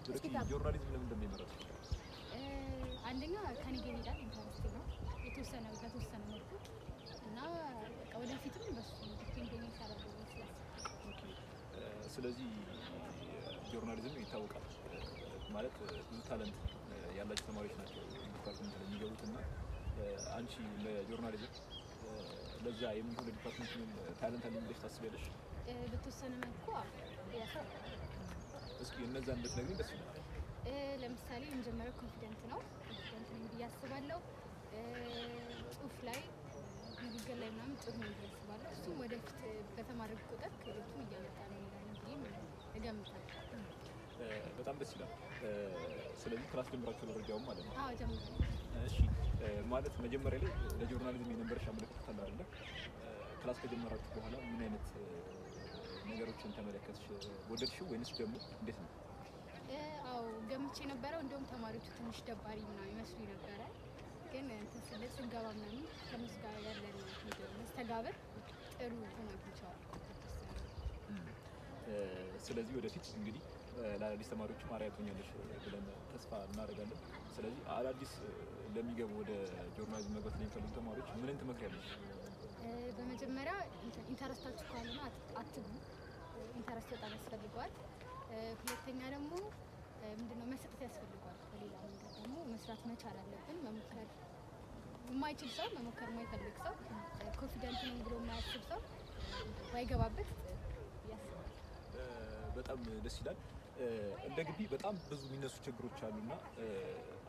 ብሩክቲ፣ journalism ለምን እንደሚመረጥ? አንደኛ ከኔ ጋር ይሄዳል፣ interest ነው የተወሰነ በተወሰነ መልኩ እና በቃ ወደፊትም በሱ depend ሆኜ እሰራለሁ ብዬ ስላሰብኩ። Okay፣ ስለዚህ journalism ይታወቃል ማለት ብዙ talent ያላቸው ተማሪዎች ናቸው department ላይ የሚገቡት። እና አንቺ ለ journalism ለዛ የሚሆን department talent አለኝ ብለሽ ታስቢያለሽ? በተወሰነ መልኩ አዎ ያስባል። እስኪ እነዛን ብትነግሪኝ ደስ ይላል። ለምሳሌ የመጀመሪያው confident ነው። Confident ነኝ ብዬ አስባለሁ። ጽሁፍ ላይ፣ ንግግር ላይ ምናምን ጥሩ ነኝ ብዬ አስባለሁ። እሱም ወደፊት በተማርክ ቁጥር ክህሎቱን እያመጣ ነው ይላል ብዬ እገምታለሁ። በጣም ደስ ይላል። ስለዚህ class ጀምራችሁ ደረጃውን ማለት ነው? አዎ፣ ጀምራለሁ። እሺ፣ ማለት መጀመሪያ ላይ ለ journalism የነበረሽ አመለካከት አለ አይደለ? Class ከጀመራችሁ በኋላ ምን አይነት ነገሮችን ተመለከትሽ? ወደድሽው ወይንስ ደግሞ እንዴት ነው? አዎ፣ ገምቼ የነበረው እንደውም ተማሪዎቹ ትንሽ ደባሪ ምናምን ይመስሉ ነበረ። ግን እንትን ስንል ስንገባ ምናምን ከእነሱ ጋር ያለን መስተጋብር ጥሩ ሆኖ አግኝቼዋለሁ። ስለዚህ ወደፊት እንግዲህ ለአዳዲስ ተማሪዎችም አርአያ ትሆኛለሽ ብለን ተስፋ እናደርጋለን። ስለዚህ አዳዲስ ለሚገቡ፣ ወደ journalism መግባት ለሚፈልጉ ተማሪዎች ምንን ትመክሪያለሽ? በመጀመሪያ interest ኣችሁ ካልሆነ አትግቡ። Interest በጣም ያስፈልገዋል። ሁለተኛ ደግሞ ምንድነው መሰጠት ያስፈልገዋል። በሌላ መንገድ ደግሞ መስራት መቻል አለብን። መሞከር የማይችል ሰው፣ መሞከር የማይፈልግ ሰው፣ confident ነኝ ብሎ የማያስብ ሰው ባይገባበት ያስባል። በጣም ደስ ይላል። እንደ ግቢ በጣም ብዙ የሚነሱ ችግሮች አሉና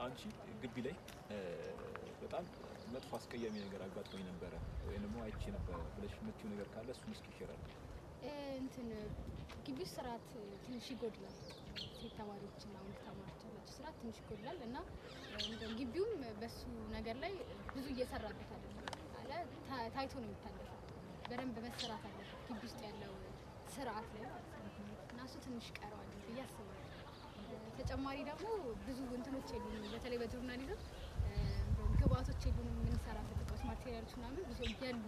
አንቺ ግቢ ላይ በጣም መጥፎ አስቀያሚ ነገር አጋጥሞኝ ነበረ ወይም ደግሞ አይቼ ነበረ ብለሽ የምትይው ነገር ካለ እሱን እስኪ share አድርጊ። እንትን ግቢ ውስጥ ስርዓት ትንሽ ይጎድላል። ሴት ተማሪዎች እና ወንድ ተማሪዎች ያላቸው ስርዓት ትንሽ ይጎድላል እና እንደውም ግቢውም በሱ ነገር ላይ ብዙ እየሰራበት አይደለም። አለ ታይቶ ነው የሚታለፈው። በደንብ መሰራት አለበት ግቢ ውስጥ ያለው ስርዓት ላይ ማለት ነው። እና እሱ ትንሽ ቀረዋል ብዬ አስባለሁ። ተጨማሪ ደግሞ ብዙ እንትኖች የሉንም። በተለይ በ journalism ግብአቶች የሉንም። የምንሰራበት እቃዎች፣ material ኦች ምናምን ብዙ ያሉ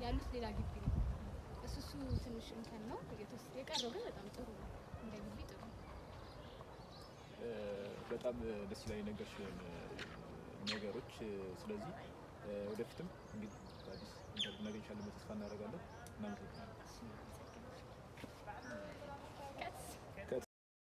ያሉት ሌላ ግቢ ነው። እሱ ትንሽ እንከን ነው። የቀረው ግን በጣም ጥሩ ነው። እንደ ግቢ ጥሩ ነው። በጣም ደስ ይላል የነገርሽን ነገሮች። ስለዚህ ወደፊትም እንግዲህ በአዲስ interview እናገኝሻለን ተስፋ እናደርጋለን። እናመሰግናለን።